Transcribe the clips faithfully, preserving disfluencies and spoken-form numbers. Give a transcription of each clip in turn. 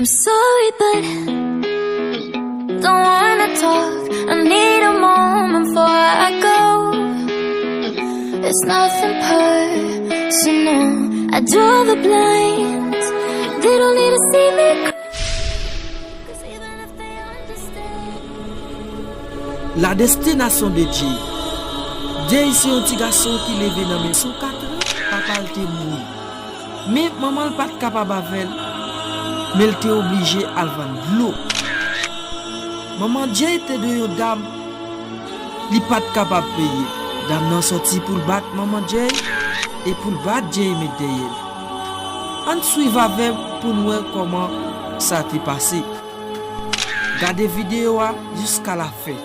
I'm sorry, but don't wanna talk. I need a moment before I go. It's nothing personal. I draw the blinds. They don't need to see me cry. 'Cause even if they understand. La destination de Jay. Jay se yon ti gason ki leve nan men sou katran, papa l te mouri. Men manman l pa t kapab avè l, men l te oblije al vann dlo. Manman Jay te dwe yon dam li pa t kapab peye. Dam nan sòti pou l bat manman Jay e pou l bat Jay met dèyè l. Ann swiv avè m pou n wè kòman sa te pase. Gade videyo a jiska lafen.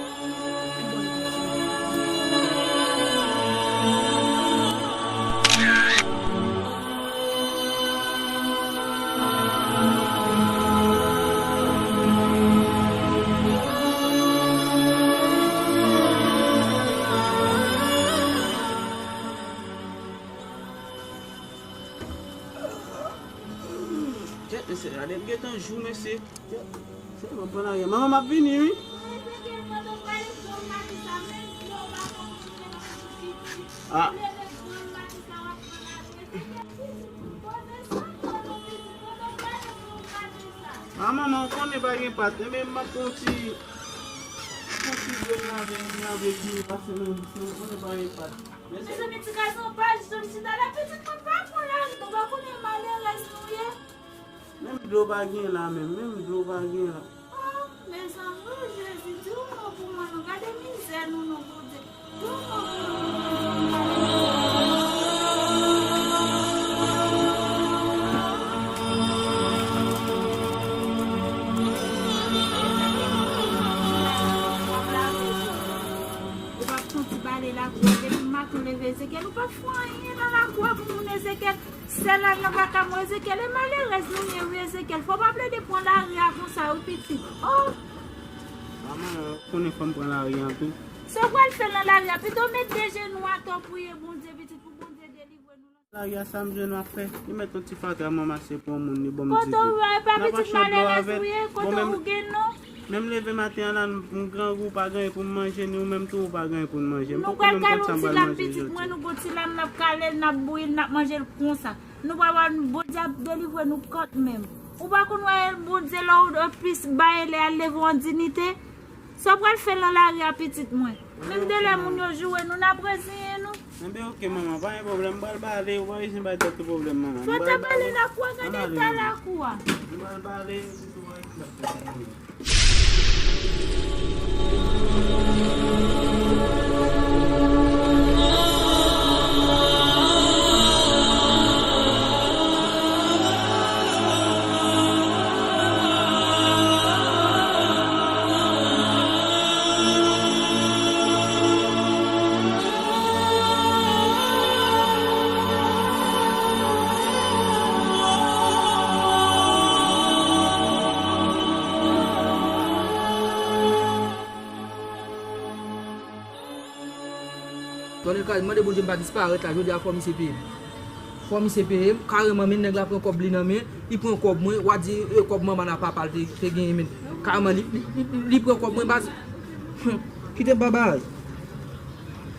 Kèt, mesye, gade m gentan jou, mesye. Kèt, se mwen pran lari a. Manman, m ap vini, wi. Ah. Ah, manman, ou konnen pa gen pat. Enben, m ap pran ti, pran ti dlo nan avè, nan avè vini pase nan, nan, ou konnen pa gen pat. Mezanmi, ti gason pa janm chita la, pitit mwen pa pran lari, nou pa konnen malerèz nou ye. Menm dlo pa gen la menm, menm dlo pa gen la. Oh, mezanmi, Jezi, di yon mo pou mwen, non. Gade mizè nou, non, Bondye. Di yon mo pou nou, Bondye. Ou p ap santi bale lakou a, depi maten w leve, Ezekyèl, ou p ap fè anyen nan lakou a pou moun, Ezekyèl. Sèl al nan vaka mwen, Ezekyèl, e malerèz nou ye, wi, Ezekyèl. Fò w pa plede pran lari a konsa, wi, pitit. Oh! Manman, ou konnen fò m pran lari a tou. Sa w pral fè nan lari a? Pito w met de jenou atè w priye Bondye, pitit, pou Bondye delivre nou. Lari a, sa m jwenn w ap fè? Li mèt yon ti fatra m ranmase pou yon moun, li ban m di goud. Kote w wè, e pa pitit malerèz ou ye, kote w gen non. Menm leve maten an la, m grangou, pa gen anyen pou m manje, ni ou menm tou, ou pa gen anyen pou n manje. M poko menm konn sa m pral manje jodi. Nou pral kale yon ti lam, pitit mwen, nou gon ti lam, n ap kale l, n ap bouyi l, n ap manje l konsa. Nou pa wè Bondye ap delivre nou kanmenm. Ou pa konn wè Bondye lè w plis bay lè al leve w an diyite? Sa w pral fè nan lari a, pitit mwen? Menm de lè moun yo joure nou, n ap reziyen nou. Enben, oke, manman, pa gen pwoblèm. M pral bale, ou pa bezwen bay tèt ou pwoblèm, manman. Fò w ta bale lakou a, gade eta lakou a. M pral bale, pitit mwen. Tonnè kraz, mande Bondye m pa disparèt la, jodi a fò misye peye m. Fò misye peye m, kareman, men nèg la pran kòb li nan men, li pran kòb mwen, w a di, e, kòb manman l a papa l te, te genyen, men kareman, li, li, li, li pran kòb mwen, baz. Kite m ba bagay.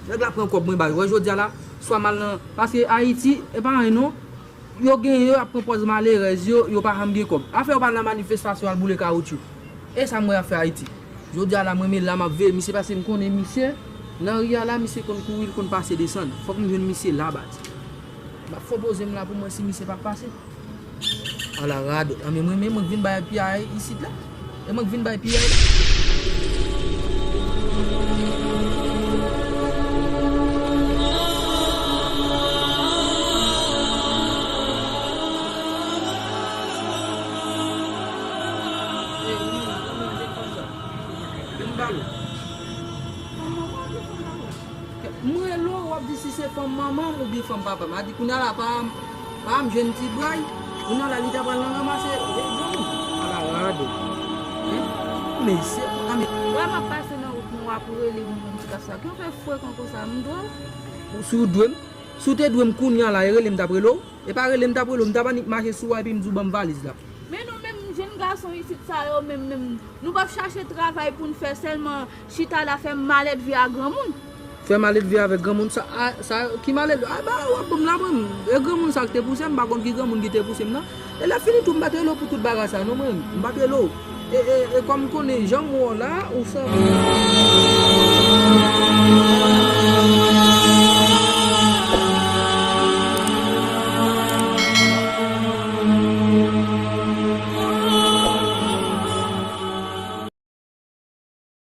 Nèg la pran kòb mwen, baz. Wè, jodi a la, swa m al nan, paske Ayiti, e pa anyen non. Yo genyen, yo ap pran pòz malerèz yo, yo pa janm gen kòb. Afè yo pa al nan manifestasyon, al boule kawoutchou. E sa m wè y ap fè Ayiti. Jodi a la, mwen, men la m ap veye misye, paske m konnen misye, nan ri a la, misye konn kouri, l konn pase desann. Fòk m jwenn misye la, baz. M ap fè poze m la pou m wè si misye p ap pase. Ala radòt. Anben mwen menm, mwen k vin bay piyay isit la. E mwen k vin bay piyay la. Vin ba nou. Mwen rele w, w ap di si se fanm manman m oubyen fanm papa m. A di kounye a la, pa, pa m jwenn ti bray. Kounye a la, li ta pral nan ranmase, e, granmoun. Ala radòt. Hein? Mesye, a men. Wè m ap pase nan wout mwen, w ap rele m pou m ti kasa. Ki w fè frekan konsa, m dwe w? Si w dwe m, si w te dwe m kounye a la, e rele m t ap rele w? E pa rele m t ap rele w, m t ap annik mache sou w epi m di w ban m valiz la. Men nou menm jèn gason. Isit sa yo menm menm, nou p ap chache travay pou n fè sèlman chita la fè malèt vi a granmoun. Fè malèt vi avèk granmoun sa, a, sa ki malèt? A ba w ap ban m la mwen. E granmoun sa ki te pouse m, m pa konn ki granmoun ki te pouse m nan. E lè fini tou m pa t rele w pou tout bagay sa non mwen. M pa t rele w. E, e, e kòm m konnen jan m wè w la, ou sa.